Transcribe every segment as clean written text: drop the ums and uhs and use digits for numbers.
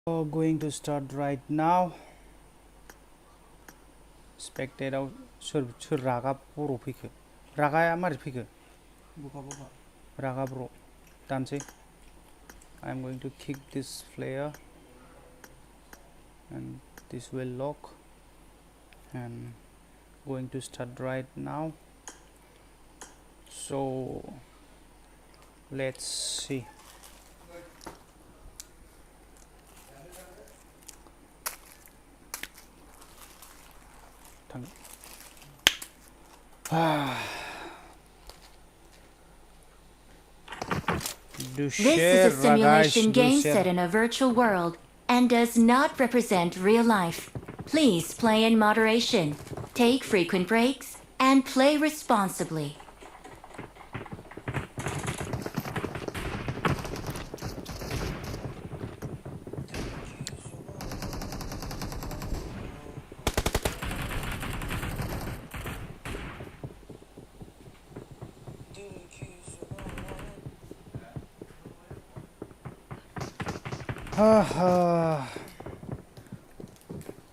Going to start right now. Spectate out sur raga bro fैखो रागाया मारै फैखो raga bro दानसै. I'm going to kick this player and this will lock and going to start right now. So let's see. This is a simulation game set in a virtual world and does not represent real life. Please play in moderation, take frequent breaks, and play responsibly.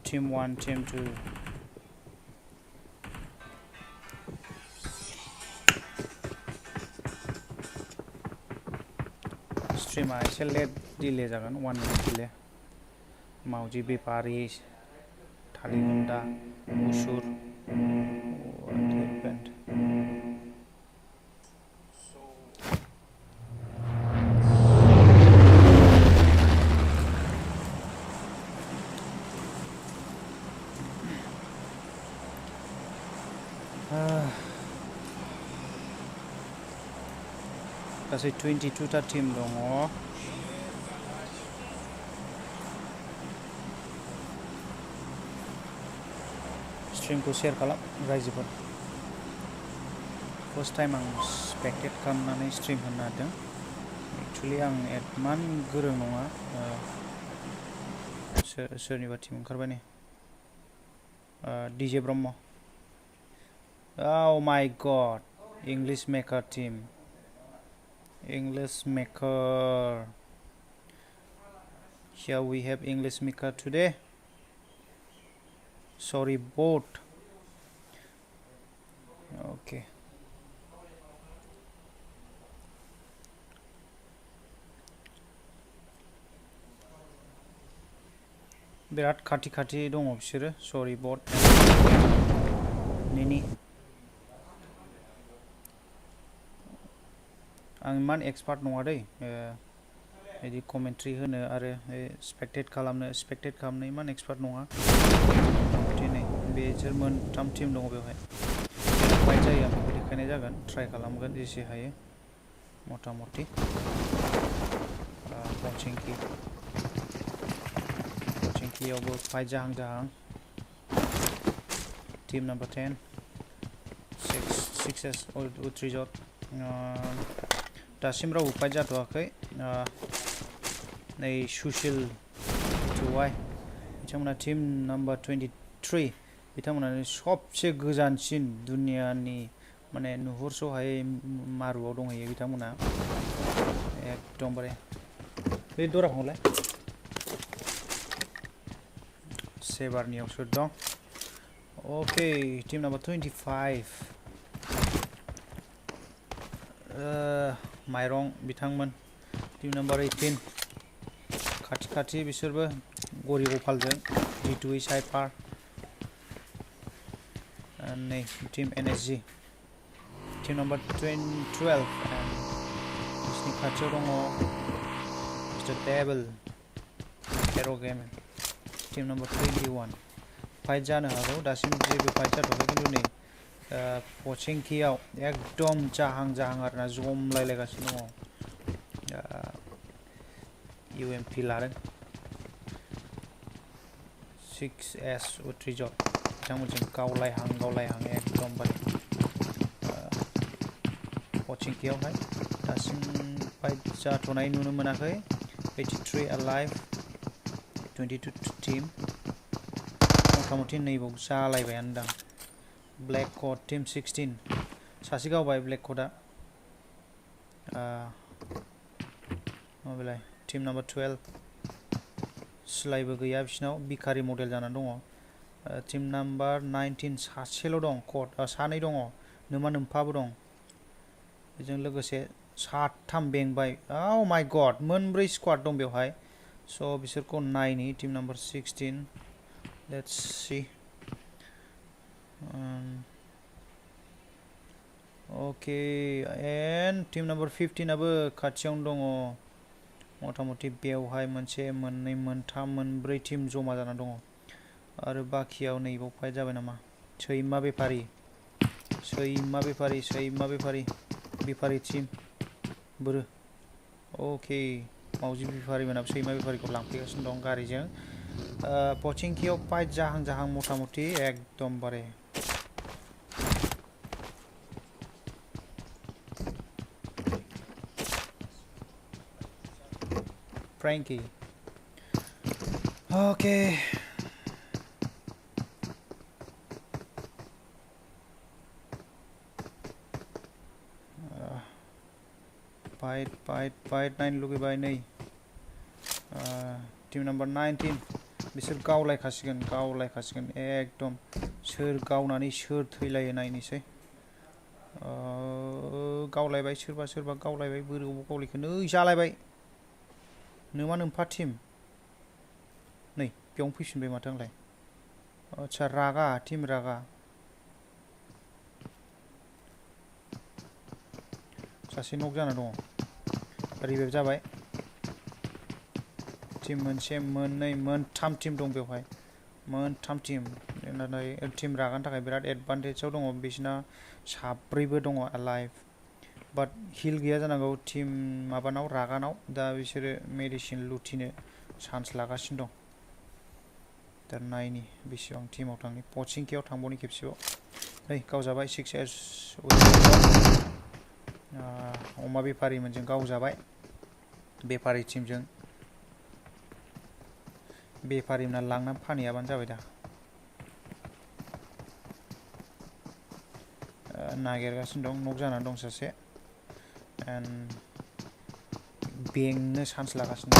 Team 1, Team 2. Stream एसे late delay जागोन 1 minute delay. मावजि बेपारि थालिगुन्दा मुसुर गासै 22 टा team दङ. स्ट्रीमखौ share खालाम रायजोफोर. First time आं स्पेक्टेट खालामनानै स्ट्रीम होनो हादों. एक्चुअली आं एडमान गोरों नङा. सोरनिबा टीम ओंखारबाय नै DJ Brahma. Oh my god, English maker team. English maker. Here we have English maker today. Sorry, bot. Okay. बिराद खाथि खाथि दङ बिसोरो. Sorry, bot. Nini. आं इमान एक्सपार्ट नङा दै बिदि कमेन्ट्रि होनो आरो स्पेक्टेट खालामनो इमान एक्सपार्ट नङा. दिनै बेसोर मोनथाम टीम दङ बेवहाय. फाइट जायो आं बेखौ देखायनाय जागोन. ट्राइ खालामगोन जेसे हायो मथा मथि. पचिंकियावबो फाइट जाहां. Team number 10 6 with result. दासिम रावबो फाइट जाथ'वाखै. नै सुशील टुवाइ बिथांमोना टीम नम्बर 23 बिथांमोनानो सबसे गोजानसिन दुनियानि माने नुहुरस'हायै मारुआव दंहैयो बिथांमोना. एकदमबारे बे दराखौलाय सेबारनियाव सोर दं. अके टीम नम्बर 25 माइरं बिथांमोन. टीम नम्बर 18 खाथि खाथि बिसोरबो गरि गपालजों जितुयै साइफार. नै टीम NSG टीम नम्बर 12 बिसोरनि खाथियाव दङ मिस्टार टेबल हेर' गेम. टीम नम्बर 21 फाइट जानो हागौ. दासिम जेबो फाइट जाथ'वाखै खिन्थु नै पचिंकियाव एकदम जाहां आरोना जमलायलायगासिनो दङ. UMP लादों 6S with result. बिथांमोनजों गावलायहां एकदमबारे पचिंकियावहाय दासिम फाइट जाथ'नाय नुनो मोनाखै. 83 alive 22 टीम मथा मथि नैबाव जालायबायानो दां. ब्लेक कट टीम 16 सासे गावबाय ब्लेक कटआ. माबेलाय टीम नम्बर 12 सिलायबो गैया बिसिनाव बिखारि मडेल जानानै दङ टीम नाम्बार 19 सासेल' दं कड सानै दङ नोमा नोम्फाबो दं बेजों लोगोसे साथाम बेंबाय औ माय गड मोनब्रै स्क्वाड दं बेवहाय स' बिसोरखौ नायनि team number 16 let's see okay and team number 15 आबो खाथियावनो दङ मथा मथि बेवहाय मोनसे मोननै मोनथाम मोनब्रै टीम जमा जाना दङ आरो बाखियाव नैबाव फाइट जाबाय नामा सैमा बेफारि बेफारि टीम बोरो ओके मावजि बेफारि मोनाबो सैमा बेफारिखौ लांफैगासिनो दं गारिजों पचिंकियाव फाइट जाहां मथा मथि एकदमबारे फ्रेंकी ओके फाइट नायनो लुगैबाय नै टीम नाम्बार 19 बिसोर गावलायखासिगोन एकदम सोर गावनानै सोर थैलायो नायनोसै गावलायबाय सोरबा गावलायबाय बोरैयाव गावलायखो नै जालायबाय नोमा नोम्फा टीम नै बेयावनो फैफिनबाय माथो आंलाय आच्छा रागा टीम रागा सासे नक जाना दङ रिभाइभ जाबाय टीम मोनसे मोननै मोनथाम टीम दं बेवहाय मोनथाम टीम नाथाय टीम रागानि थाखाय बिराद एडभान्टेजआव दङ बिसिना साब्रैबो दङ लाइभ बाट हिल गैया जानांगौ टीम माबानाव रागानाव दा बिसोरो मेडिसिन लुटिनो चान्स लागासिनो दं दा नायनि बेसेबां टीमाव थांनि पचिंकियाव थांबावनि खेबसेबाव नै गावजाबाय 6S अमा बेफारिमोनजों गावजाबाय बेफारि टीमजों बेफारिमोना लांनानै फानहैयाबानो जाबाय दा नागिरगासिनो दं नक जानानै दं सासे बेंनो चान्स लागासिनो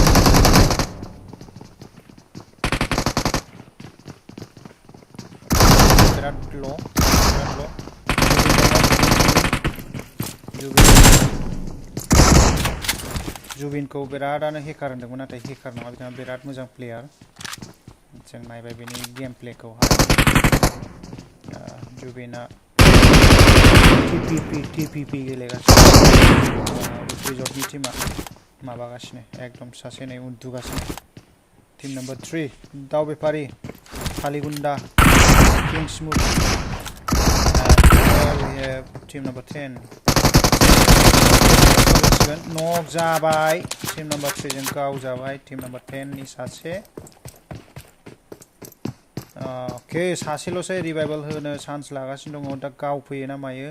बिराद ल' जुबिनखौ बिरादानो हेकार होनदोंमोन नाथाय हेकार नङा बिथाङा बिराद मोजां प्लेयार जों नायबाय बेनि गेम प्लेखौहाय जुबिना टिपिपि गेलेगासिनो रिजर्टनि टीमा माबागासिनो एकदम सासे नै उन्दुगासिनो टीम नाम्बार 3 दाव बेफारि थालिगुन्दा किं स्मुथ टीम नाम्बार 10 नक जाबाय टीम नाम्बार 3 जों गावजाबाय टीम नाम्बार 10 नि सासे ओके सासेल'सै रिभाइभेल होनो चान्स लागासिनो दङ दा गावफैयो ना मायो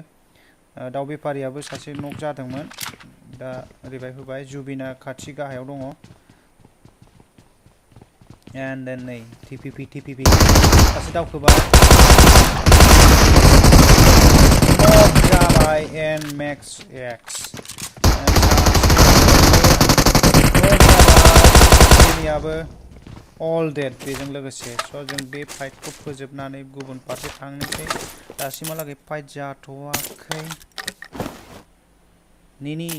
दाव बेफारियाबो सासे नक जादोंमोन दा रिभाइभ होबाय जुबिना खाथि गाहायाव दङ एन्ड देन नै टिपिपि सासे दावखोबाय नक जाबाय एन्ड मेक्स एक्स नियाबो अल डेड बेजों लोगोसे स' जों बे फाइटखौ फोजोबनानै गुबुन फारसे थांनोसै दासिमहालागै फाइट जाथ'वाखै निनि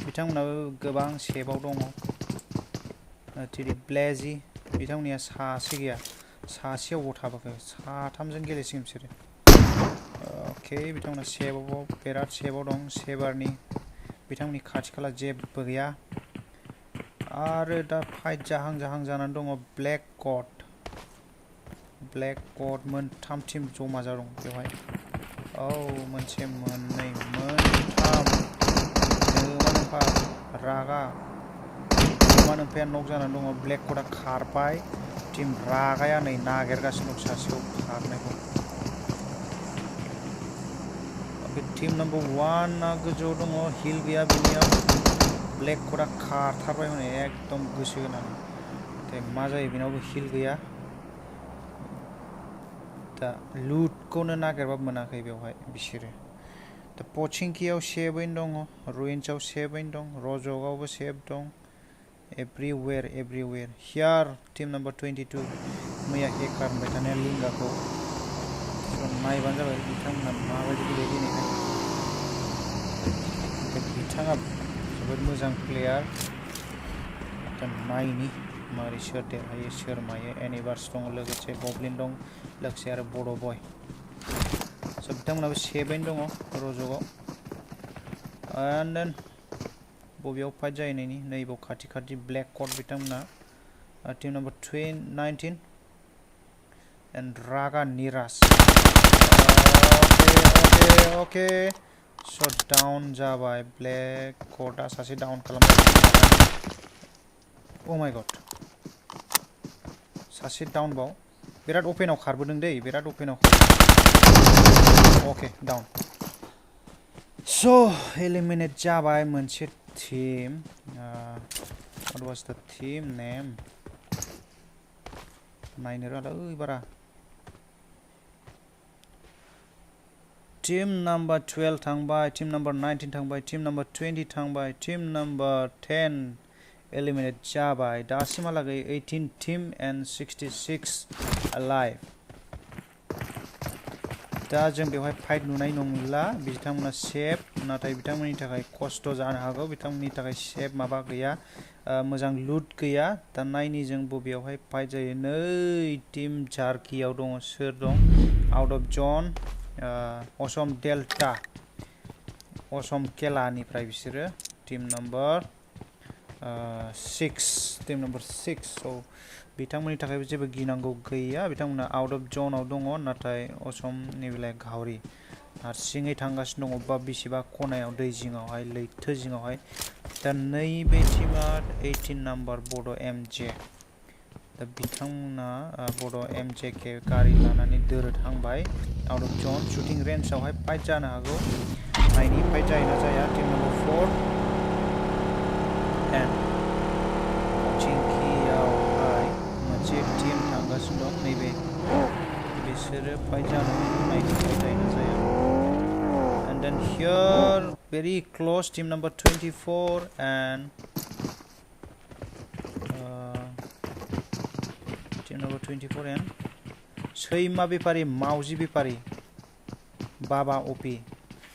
बिथांमोनाबो गोबां सेफआव दङ ब्लेजी बिथांमोननिया सासे गैया सासेयाव थाबाखै साथामजों गेलेसिगोन बिसोरो ओके बिथांमोना सेफआव बिराद सेफआव दं सेबारनि बिथांमोननि खाथि खाला जेबो गैया आरो दा फाइट जाहां जानानै दङ ब्लेक कड मोनथाम टीम जमा जादों बेवहाय औ मोनसे मोननै मोनथाम नोमा नोम्फा रागा नोमा नोम्फाया नक जानानै दङ ब्लेक कडआ खारबाय टीम रागाया नै नागिरगासिनो दं सासेखौ खारनायखौ टीम नाम्बार 1 आ गोजौआव दङ हिल गैया बिनियाव ब्लेक कडआ खारथारबाय हनै एकदम गोसो होनानै नाथाय मा जायो बेनावबो हिल गैया दा लुटखौनो नागिरबाबो मोनाखै बेवहाय बिसोरो दा पचिंकियाव सेफैनो दङ रुइन्सआव सेफैनो दं रजकआवबो सेफ दं everywhere here team number 22 मैया हेक खालामबाय थानाय लिंगाखौ नायबानो जाबाय बिथांमोना माबायदि गेलेयो दिनैहाय बिथाङा जोबोद मोजां प्लेयार दा नायनि मारै सोर देरहायो सोर मायो एनिभार्स दं लोगोसे गब्लिन दं लोगोसे आरो बड' बय स' बिथांमोनाबो 7 दङ रज'आव एन्ड देन बबेयाव फाइट जाहैनायनि नैबाव खाथि ब्लेक कट बिथांमोना टीम नम्बर 19 एन्ड रागा निराज ओके शट डाउन जाबाय ब्लेक कटआ सासे डाउन खालामबाय ओ माय गड सासे डाउन बाव बिराद अपेनाव खारबोदों दै बिराद अपेनाव ओके डाउन स' एलिमिनेट जाबाय मोनसे team what was the team name नायनो रोङालै बारा टीम नम्बर 12 थांबाय टीम नम्बर 19 थांबाय टीम नम्बर 20 थांबाय टीम नम्बर 10 एलिमिनेट जाबाय दासिमहालागै 18 टीम एन्ड 66 alive दा जों बेवहाय फाइट नुनाय नंला बिथांमोना सेफ नाथाय बिथांमोननि थाखाय खस्थ' जानो हागौ बिथांमोननि थाखाय सेफ माबा गैया मोजां लुट गैया दा नायनि जों बबेयावहाय फाइट जायो नै टीम जार्कियाव दङ सोर दं आउट अफ जन असम डेल्टा असम केलानिफ्राय बिसोरो टीम नम्बर 6 टीम नम्बर 6 स' बिथांमोननि थाखायबो जेबो गिनांगौ गैया बिथांमोना आउट अफ जनाव दङ नाथाय असमनि बेलाय घावरि हारसिङै थांगासिनो दङ बा बेसेबा खनायाव दै जिङावहाय लैथो जिङावहाय दा नैबे टीमा 18 नाम्बार बड'MJ दा बिथांमोना बड'MJK गारि लानानै दोरोदहांबाय आउट अफ जन शुटिं रेन्जआवहाय फाइट जानो हागौ नायनि फाइट जायोना जाया टीम नम्बर 4 एन्ड चिंकियावहाय मोनसे टीम थांगासिनो दं नैबे बिसोरो फाइट जानो नायनि फाइट जायोना जाया and then here very close team number 24 and team number 24 and सैमा बेफारि मावजि बेफारि बाबा अपि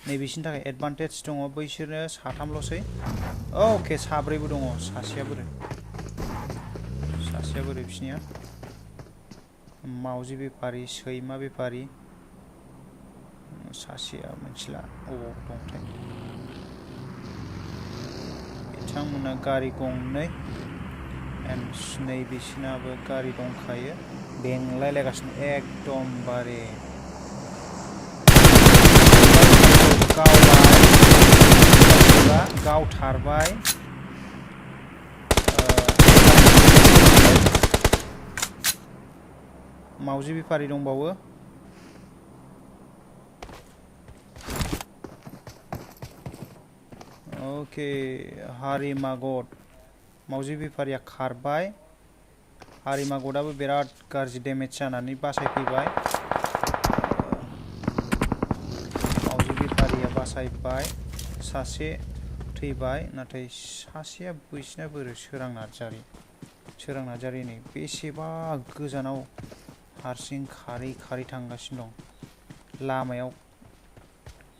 नैबिसिनि थाखाय एडभान्टेज दङ बैसोरनो साथामल'सै ओके साब्रैबो दङ सासेया बोरै बिसिनिया मावजि बेफारि सैमा बेफारि सासेया मोनथिला अबाव दंथाय बिथांमोना गारि गंनै एन्ड नै बिसिनाबो गारि दंखायो बेंलायलायगासिनो एकदमबारे गावथारबाय मावजि बेफारि दंबावो ओके हारिमागद मावजि बेफारिया खारबाय हारिमागदाबो बिराद गाज्रि डेमेज जानानै बासायफैबाय मावजि बेफारिया बासायबाय सासे थैबाय नाथाय सासेया बैसिना बोरै सोरां नार्जारि नै बेसेबा गोजानाव हारसिं खारै थांगासिनो दं लामायाव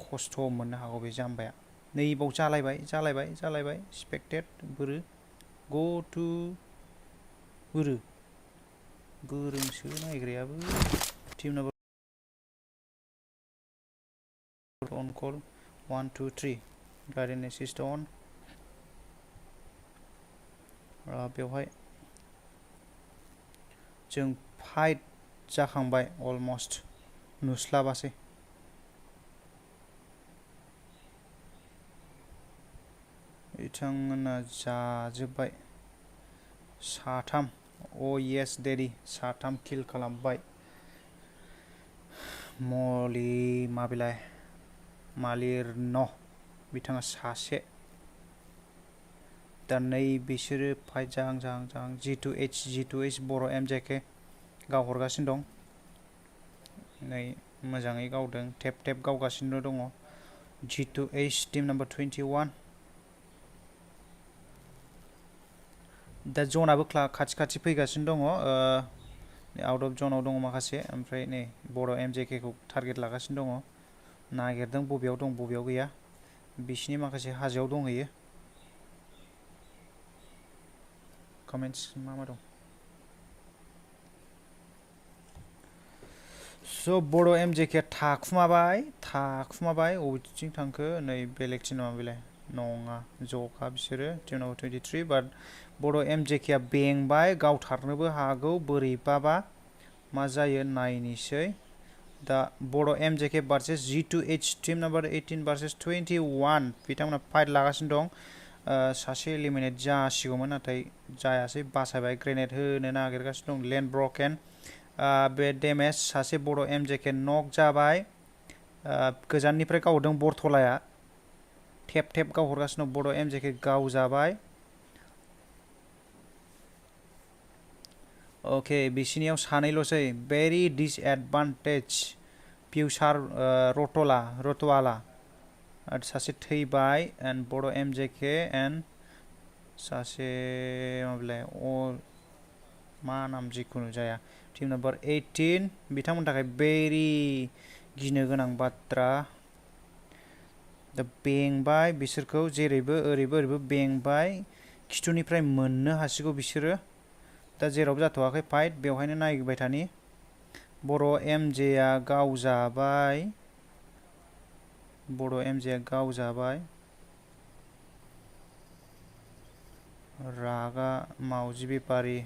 खस्थ' मोननो हागौ बे जाम्बाया नैबाव जालायबाय स्पेक्टेड बोरो गो टु बोरो गोरोंसो नायग्रायाबो टीम नम्बर on call 1 2 3 गारिन एसिस्ट अन बेवहाय जों फाइट जाखांबाय अलमोस्ट नुस्लाबासै बिथांमोना जाजोब्बाय साथाम ओ येस डेडी साथाम किल खालामबाय मालिरन बिथाङा सासे दा नै बिसोरो फाइट जाहां G2H बड'MJK गावहरगासिनो दं नै मोजाङै गावदों टेप गावगासिनो दङ G2H टीम नम्बर 21 दा जनाबो खाथि खाथि फैगासिनो दङ आउट अफ जनाव दङ माखासे ओमफ्राय नै बड' MJK खौ टारगेट लागासिनो दङ नागिरदों बबेयाव दं बबेयाव गैया बिसिनि माखासे हाजोआव दंहैयो कमेन्ट्स मा दं स' बड' MJK थाखुमाबाय अबेथिं थांखो नै बेलेगथिं नामा बेलाय नङा ज'खा बिसोरो टिम नम्बर 23 बाट बड' MJK आ बेंबाय गावथारनोबो हागौ बोरैबाबा मा जायो नायनिसै दा बड' MJK versus G2H team number 18 versus 21 बिथांमोना फाइट लागासिनो दं सासे एलिमिनेट जासिगौमोन नाथाय जायासै बासायबाय ग्रेनेड होनो नागिरगासिनो दं लेन्ड ब्रकेन बे डेमेज सासे बड' MJK नक जाबाय गोजाननिफ्राय गावदों बरथलाया टेप टेप गावहरगासिनो दं बड' MJK गावजाबाय ओके बिसिनियाव सानैल'सै भेरि डिसएडभान्टेज फिउचार रतवाला सासे थैबाय एन्ड बड' MJK एन्ड सासे माबालाय मा नाम जिखुनु जाया टीम नम्बर 18 बिथांमोननि थाखाय भेरि गिनो गोनां बाथ्रा दा बेंबाय बिसोरखौ जेरैबो ओरैबो बेंबाय खिथुनिफ्राय मोननो हासिगौ बिसोरो दा जेरावबो जाथ'वाखै फाइट बेवहायनो नायबाय थानि बड' MJ आ गावजाबाय रागा मावजि बेपारि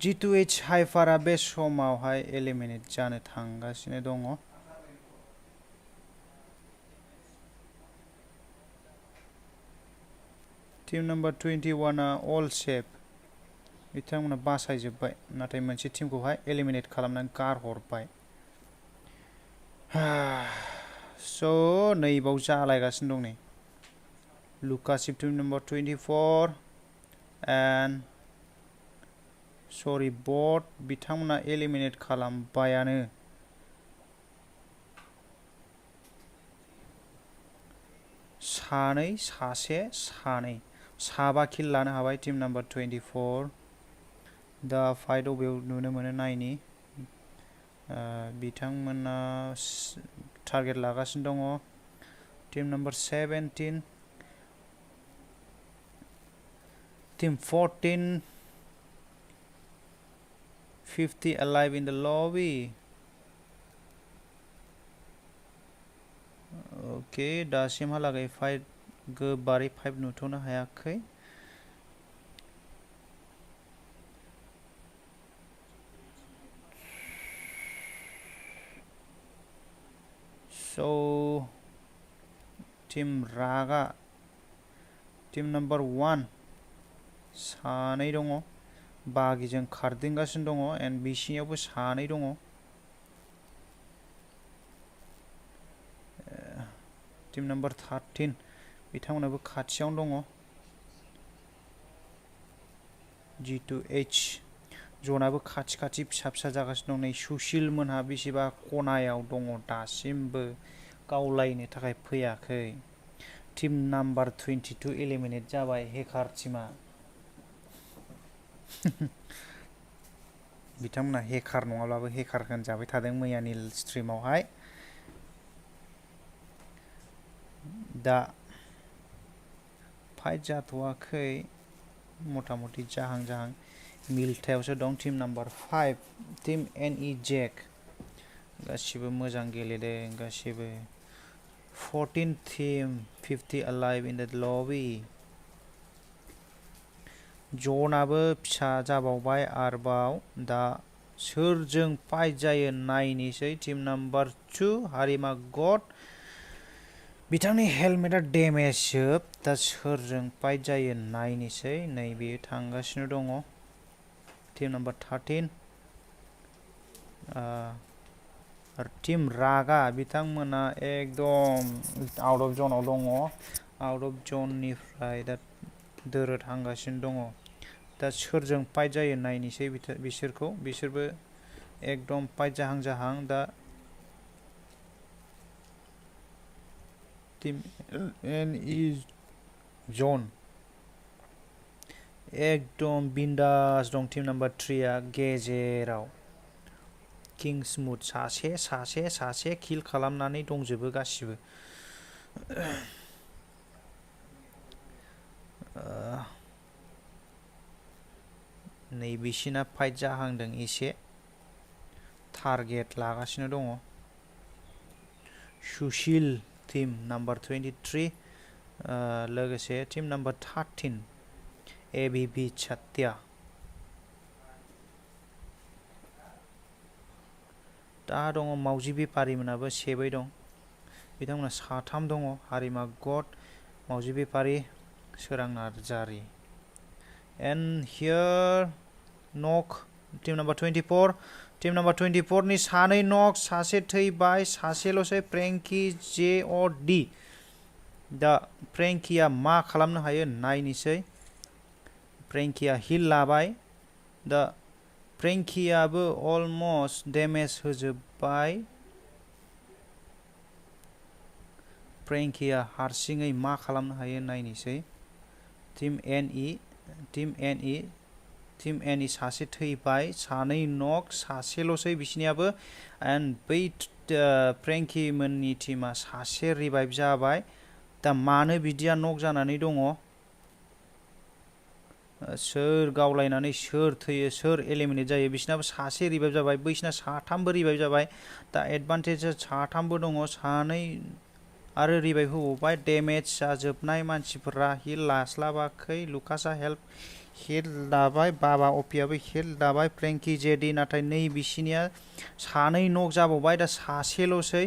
G2H हाइफारा बे समावहाय एलिमिनेट जानो थांगासिनो दङ टीम नम्बर 21 आ अल सेफ बिथांमोना बासायजोब्बाय नाथाय मोनसे टीमखौहाय एलिमिनेट खालामनानै गारहरबाय स' नैबाव जालायगासिनो दं नै लुकासिप टीम नम्बर 24 एन्ड सरि बट बिथांमोना एलिमिनेट खालामबायानो सानै साबा किल लानो हाबाय टीम नम्बर 24 दा फाइट अबेयाव नुनो मोनो नायनि बिथांमोना टारगेट लागासिनो दङ team number 17 team 14 50 alive in the lobby okay दासिमहालागै फाइट गोबारै फाइट नुथ'नो हायाखै स' टीम रागा टीम नम्बर 1 सानै दङ बागिजों खारदिंगासिनो दङ एन्ड बिसिनियावबो सानै दङ टीम नम्बर 13 बिथांमोनाबो खाथियावनो दङ G2H जनाबो खाथि खाथि फिसा फिसा जागासिनो दं नै सुशील मोनहा बेसेबा खनायाव दङ दासिमबो गावलायनो थाखाय फैयाखै टीम नम्बर 22 एलिमिनेट जाबाय हेकार टीमा बिथांमोना हेकार नङाब्लाबो हेकार होनजाबाय थादों मैयानि स्ट्रिमावहाय दा फाइट जाथ'वाखै मथा मथि जाहां मिलथायावसो दं टीम नम्बर 5 टीम NSG गासिबो मोजां गेलेदों गासिबो 14 team 50 alive in the lobby जनाबो फिसा जाबावबाय आरोबाव दा सोरजों फाइट जायो नायनिसै टीम नम्बर 2 हारिमा गड बिथांनि हेलमेटआ डेमेज जोब दा सोरजों फाइट जायो नायनिसै नै बेयो थांगासिनो दङ टीम नम्बर 13 टीम रागा बिथांमोना एकदम आउट अफ जनाव दङ आउट अफ जननिफ्राय दा दोरोदहांगासिनो दङ दा सोरजों फाइट जायो नायनिसै बिसोरबो एकदम फाइट जाहां दा टीम एनई जन एकदम बिन्दास दं टीम नम्बर 3 आ गेजेराव किं स्मुथ सासे किल खालामनानै दंजोबो गासिबो नै बिसिना फाइट जाहांदों एसे टारगेट लागासिनो दङ सुशील टीम नम्बर 23 लोगोसे टीम नम्बर 13 एबीबी छत्या दा दङ मावजि बेपारि मोनाबो सेबै दं बिथांमोना साथाम दङ हारिमा गड मावजि बेपारि सोरां Narzary and here knock team number 24 नि सानै नक सासे थैबाय सासेल'सै फ्रेंकी JOD दा फ्रेंकीया मा खालामनो हायो नायनिसै फ्रेंकीया हिल लाबाय दा फ्रेंकीयाबो अलमोस्ट डेमेज होजोबबाय फ्रेंकीया हारसिङै मा खालामनो हायो नायनिसै टीम NE सासे थैबाय सानै नक सासेल'सै बिसिनियाबो एन्ड बै फ्रेंकी मोननि टीमा सासे रिभाइभ जाबाय दा मानो बिदिया नक जानानै दङ सोर गावलायनानै सोर थैयो सोर एलिमिनेट जायो बिसिनाबो सासे रिभाइभ जाबाय बैसिना साथामबो रिभाइभ जाबाय दा एडभान्टेजआ साथामबो दङ सानै आरो रिभाइभ होबावबाय डेमेज जाजोबनाय मानसिफोरा हिल लास्लाबाखै लुकासआ हिल लाबाय बाबा अपियाबो हिल लाबाय फ्रेंकी जेडी नाथाय नै बिसिनिया सानै नक जाबावबाय दा सासेल'सै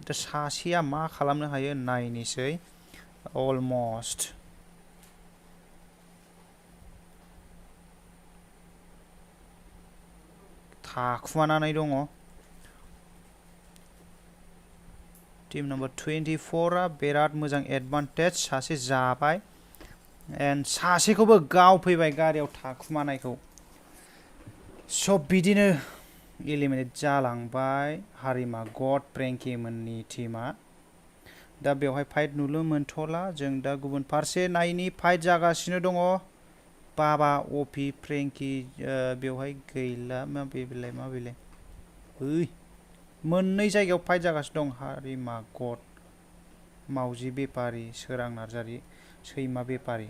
दा सासेया मा खालामनो हायो नायनिसै अलमोस्ट थाखुमानानै दङ टीम नम्बर 24 आ बिराद मोजां एडभान्टेज सासे जाबाय एन्ड सासेखौबो गावफैबाय गारियाव थाखुमानायखौ सब बिदिनो एलिमिनेट जालांबाय हारिमा गड फ्रेंकी मोननि टीमा दा बेवहाय फाइट नुनो मोनथ'ला जों दा गुबुन फारसे नायनि फाइट जागासिनो दङ बाबा अपि फ्रेंकी बेवहाय गैला मा बेलाय ओइ मोननै जायगायाव फाइट जागासिनो दं हारिमा गड मावजि बेपारि सोरां नार्जारि सैमा बेपारि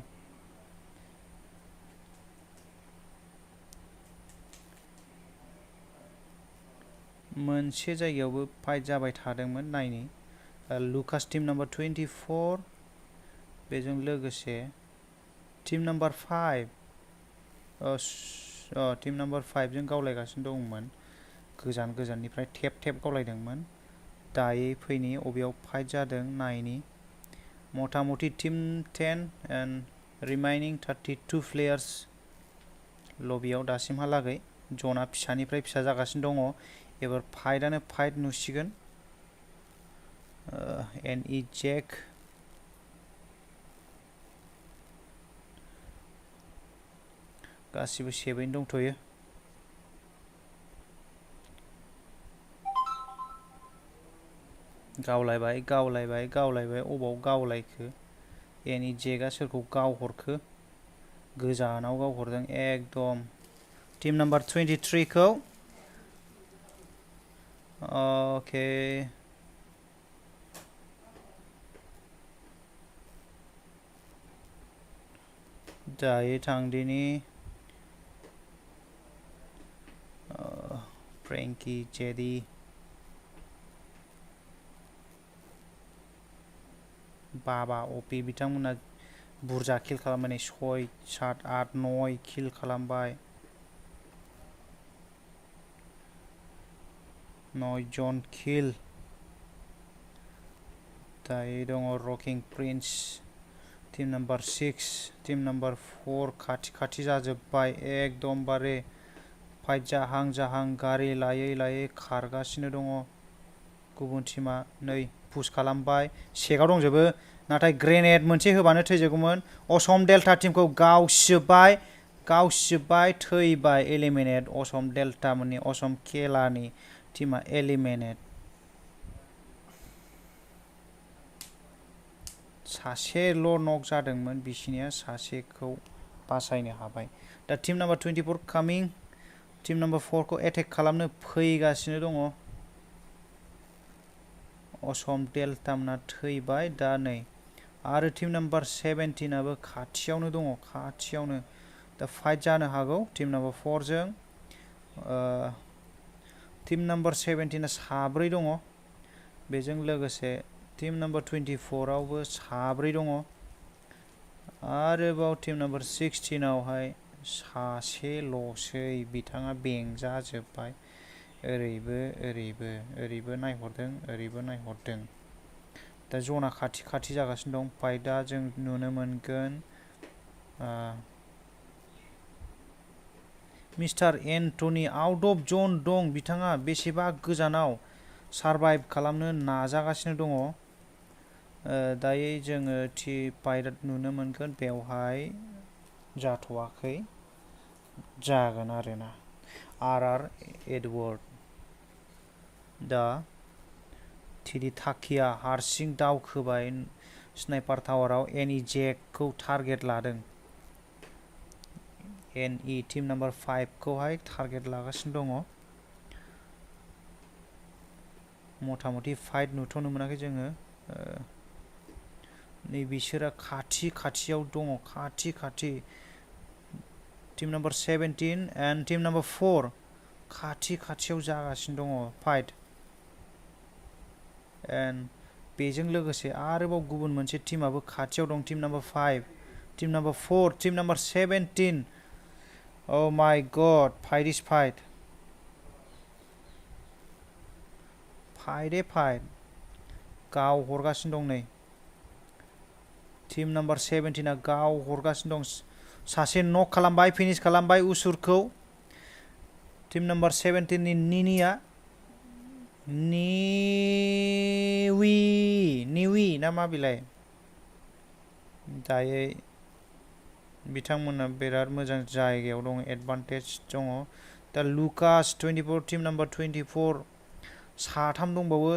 मोनसे जायगायावबो फाइट जाबाय थादोंमोन नायनि लुकास टीम नम्बर 24 बेजों लोगोसे टीम नम्बर 5 टीम नम्बर 5 जों गावलायगासिनो दंमोन गोजाननिफ्राय टेप गावलायदोंमोन दायो फैनि अबेयाव फाइट जादों नायनि मथा मथि टीम 10 एन्ड रिमाइनिं 32 प्लेयार्स लबियाव दासिमहालागै जना फिसानिफ्राय फिसा जागासिनो दङ एबार फाइटआनो फाइट नुसिगोन NE जेक गासिबो सेबैनो दंथ'यो गावलायबाय अबाव गावलायखो NE जेकआ सोरखौ गावहरखो गोजानाव गावहरदों एकदम टीम नम्बर 23 खौ ओके दायो थांदिनि फ्रेंकी जेडी बाबा अपि बिथांमोना बुरजा किल खालामबाय 6 7 8 9 किल खालामबाय 9 जन किल दायो दङ rocking prince team number 6 team number 4 खाथि जाजोब्बाय एकदमबारे फाइट जाहां गारि लायै खारगासिनो दङ गुबुन टीमा नै पुश खालामबाय सेकआव दंजोबो नाथाय ग्रेनेड मोनसे होबानो थैजोबगौमोन असम डेल्टा टीमखौ गावसिजोब्बाय गावसिजोब्बाय थैबाय एलिमिनेट असम डेल्टा मोननि असम केलानि टीमा एलिमिनेट सासेल' नक जादोंमोन बिसिनिया सासेखौ बासायनो हाबाय दा team number 24 Kameng team number 4 खौ एटेक खालामनो फैगासिनो दङ असम डेल्टा मोना थैबाय दा नै आरो टीम नाम्बार 17 आबो खाथियावनो दङ खाथियावनो दा फाइट जानो हागौ टीम नाम्बार 4 जों टीम नाम्बार 17 आ साब्रै दङ बेजों लोगोसे टीम नाम्बार 24 आवबो साब्रै दङ आरोबाव टीम नाम्बार 16 आवहाय सासेल'सै बिथाङा बेंजाजोब्बाय ओरैबो ओरैबो ओरैबो नायहरदों ओरैबो नायहरदों दा जना खाथि खाथि जागासिनो दं फाइटआ जों नुनो मोनगोन मिस्टार एन्टनी आउट अफ जन दं बिथाङा बेसेबा गोजानाव सारभाइभ खालामनो नाजागासिनो दङ दायो जोङो फाइट नुनो मोनगोन बेवहाय जाथ'वाखै जागोन आरोना आर एडवार्ड दा टिडि थाकिया हारसिं दावखोबाय स्नाइपार टावाराव जेकखौ टारगेट लादों टीम नाम्बार 5 खौहाय टारगेट लागासिनो दङ मथा मथि फाइट नुथ'नो मोनाखै जोङो नै बिसोरा खाथि खाथियाव दङ खाथि खाथि team number 17 and team number 4 खाथि खाथियाव जागासिनो दङ फाइट एन्ड बेजों लोगोसे आरोबाव गुबुन मोनसे टीमाबो खाथियाव दं team number 5 team number 4 team number 17 Oh my god, fight is fight. Fight. गाव हरगासिनो दं नै टीम नाम्बार 17 आ गाव हरगासिनो दं सासे नक खालामबाय फिनिश खालामबाय उसुरखौ टीम नाम्बार 17 नि निवी ना मा बिलाय दायो बिथांमोना बिराद मोजां जायगायाव दं एडभान्टेज दङ दा लुकास 24 टीम नाम्बार 24 साथाम दंबावो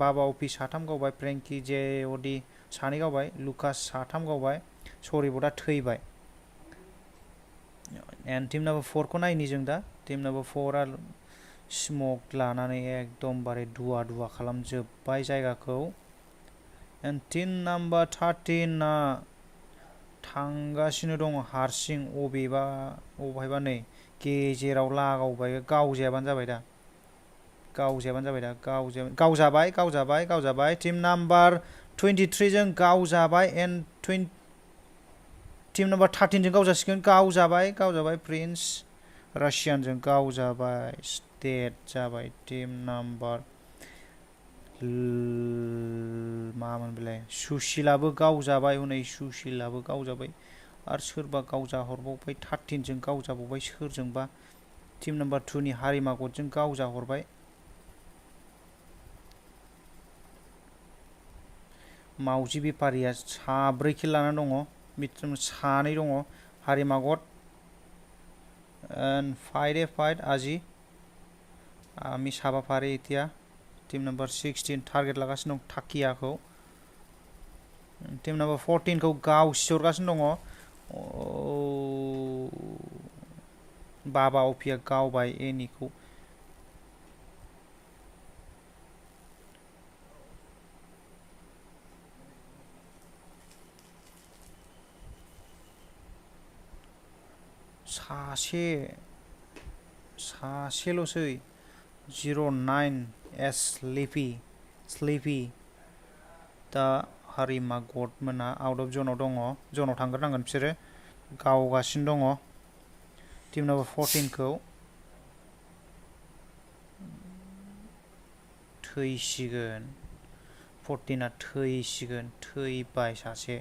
बाबा अपि साथाम गावबाय फ्रेंकी जेअडी सानै गावबाय लुकास साथाम गावबाय सरिबर्डआ थैबाय एन्ड टीम नाम्बार 4 खौ नायनि जों दा टीम नाम्बार 4 आ स्मक लानानै एकदमबारे दुवा खालामजोब्बाय जायगाखौ एन्ड टीम नाम्बार 13 आ थांगासिनो दङ हारसिं अबेहायबा नै गेजेराव लागावबाय गावजायाबानो जाबाय दा गावजाबाय टीम नाम्बार 23 जों गावजाबाय एन्ड टीम नाम्बार 13 जों गावजाबाय प्रिन्स रासियानजों गावजाबाय डेड जाबाय टीम नाम्बार मामोन बेलाय सुशीलाबो गावजाबाय आरो सोरबा गावजाहरबावबाय 13 जों गावजाबावबाय सोरजोंबा टीम नाम्बार 2 नि हारिमागतजों गावजाहरबाय मावजि बेफारिया 3 किल लाना दङ सानै दङ हारिमागत एन्ड फाइट आजि आमि साबाफारि इतिया टीम नाम्बार 16 टारगेट लागासिनो दं थाकियाखौ टीम नाम्बार 14 खौ गावसिहरगासिनो दङ बाबा अपिया गावबाय एनिखौ सासेल'सै 09 एस स्लिपि दा हारिमागत मोना आउट अफ जनाव दङ जनाव थांग्रोनांगोन बिसोरो गावगासिनो दङ टीम नाम्बार 14 खौ थैसिगोन 14 आ थैबाय सासे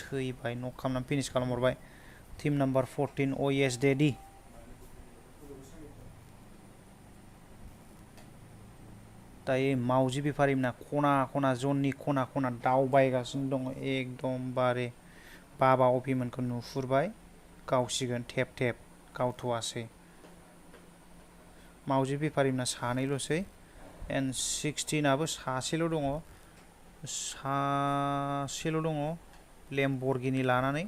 थैबाय नक खालामनानै फिनिश खालामहरबाय टीम नाम्बार 14 ओएस डेडी दायो मावजि बेफारिमोना खना खना जननि खना खना दावबायगासिनो दङ एकदमबारे बाबा अपिमोनखौ नुहुरबाय गावसिगोन थेब थेब गावथ'वासै मावजि बेफारिमोना सानैल'सै एन्ड 16आबो सासेल' दङ लेम्बरगिनि लानानै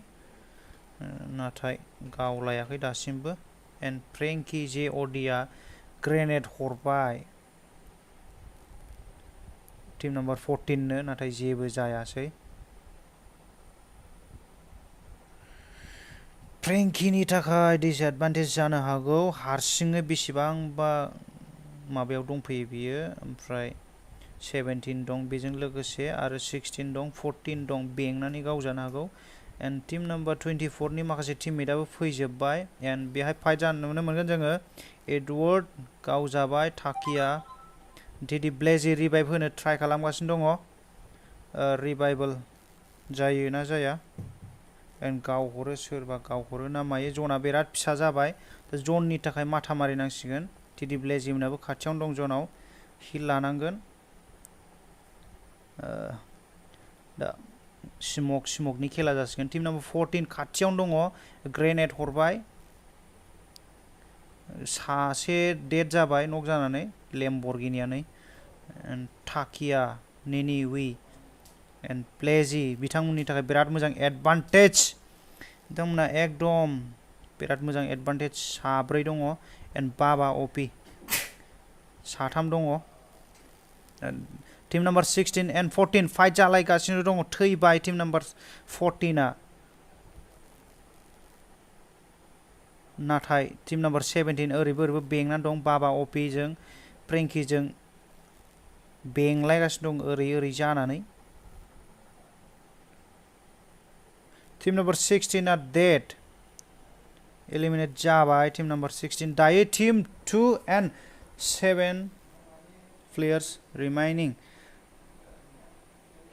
नाथाय गावलायाखै दासिमबो एन्ड फ्रेंकी जेअ'डीआ ग्रेनेड हरबाय टीम नम्बर 14 नो नाथाय जेबो जायासै फ्रेंकीनि थाखाय डिसएडभान्टेज जानो हागौ हारसिङै बेसेबांबा माबायाव दंफैयो बियो ओमफ्राय 17 दं बेजों लोगोसे आरो 16 दं 14 दं बेंनानै गावजानो हागौ एन्ड टीम नम्बर 24 नि माखासे टीममेटआबो फैजोबबाय एन्ड बेहाय फाइट जानो नुनो मोनगोन जोङो एडवार्ड गावजाबाय टाकिया टेडी ब्लेजी रिभाइभ होनो ट्राइ खालामगासिनो दङ रिभाइभल जायो ना जाया एन्ड गावहरो सोरबा गावहरो ना मायो जना बिराद फिसा जाबाय जननि थाखाय माथा मारिनांसिगोन टेडी ब्लेजी मोनाबो खाथियावनो दं जनाव हिल लानांगोन दा स्मकनि खेला जासिगोन टीम नम्बर 14 खाथियावनो दङ ग्रेनेड हरबाय सासे डेड जाबाय नक जानानै लेम्बरगिनियानै एन्ड टाकिया नेनिवी एन्ड ब्लेजी बिथांमोननि थाखाय बिराद मोजां एडभान्टेज बिथांमोना एकदम बिराद मोजां एडभान्टेज साब्रै दङ एन्ड बाबा अपि साथाम दङ टीम नम्बर 16 एन्ड 14 फाइट जालायगासिनो दङ थैबाय टीम नम्बर 14आ नाथाय टीम नम्बर 17 ओरैबो बेंनानै दं बाबा अपिजों फ्रेंकीजों बेंलायगासिनो दं ओरै जानानै टीम नम्बर 16 आ डेड एलिमिनेट जाबाय टीम नम्बर 16 दायो team 2 and 7 players remaining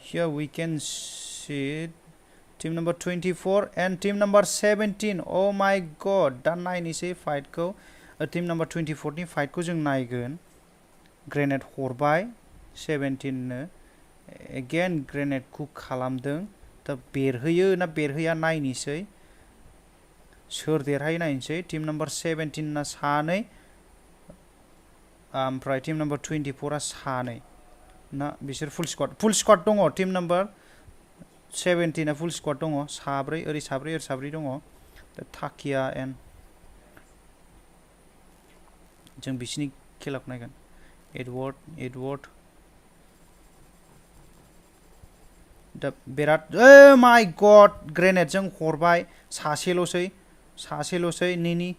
here we can see team number 24 and team number 17 oh my god दा नायनोसै फाइटखौ टीम नम्बर 24 नि फाइटखौ जों नायगोन ग्रेनेड हरबाय 17 नो अगेन ग्रेनेडखौ खालामदों दा बेरहोयो ना बेरहोया नायनोसै सोर देरहायो नायनोसै टीम नम्बर 17 ना सानै ओमफ्राय टीम नम्बर 24 आ सानै ना बिसोर फुल स्क्वाड दङ टीम नम्बर 17 आ फुल स्क्वाड दङ साब्रै साब्रै दङ दा टाकिया एन्ड जों बिसिनि खेलाखौ नायगोन एडवार्ड दा बिराद माय गड ग्रेनेडजों हरबाय सासेल'सै नेनि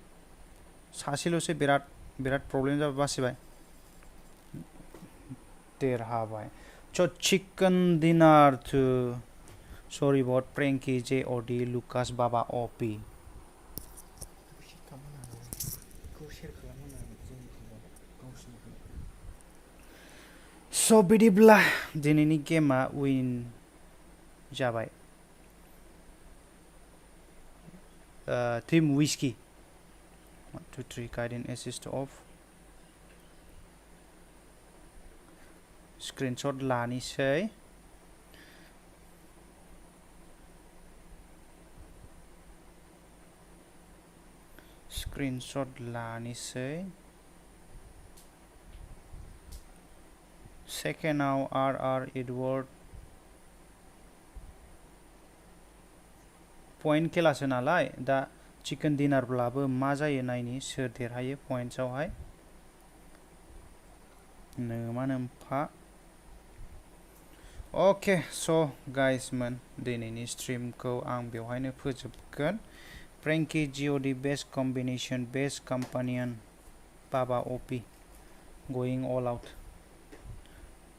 सासेल'सै बिराद प्रब्लेम जाबाय बासिबाय देरहाबाय चिकेन डिनार टु सरि अबाउट फ्रेंकी जेअ'डी लुकास बाबा अपि स' बिदिब्ला दिनैनि गेमा विन जाबाय team wishky 1 2 3 guiding assist off screenshot लानोसै सेकेन्डआव आर एडवार्ड पॉइंट खेलासो नालाय दा चिकेन डिनारब्लाबो मा जायो नायनि सोर देरहायो पॉइंट्सआवहाय नोमा नोम्फा ओके स' गाइसमोन दिनैनि स्ट्रीमखौ आं बेवहायनो फोजोबगोन फ्रेंकी जेअ'डी बेस्ट कम्बिनेशन बेस्ट कम्पानियन बाबा अपि गोइं अल आउट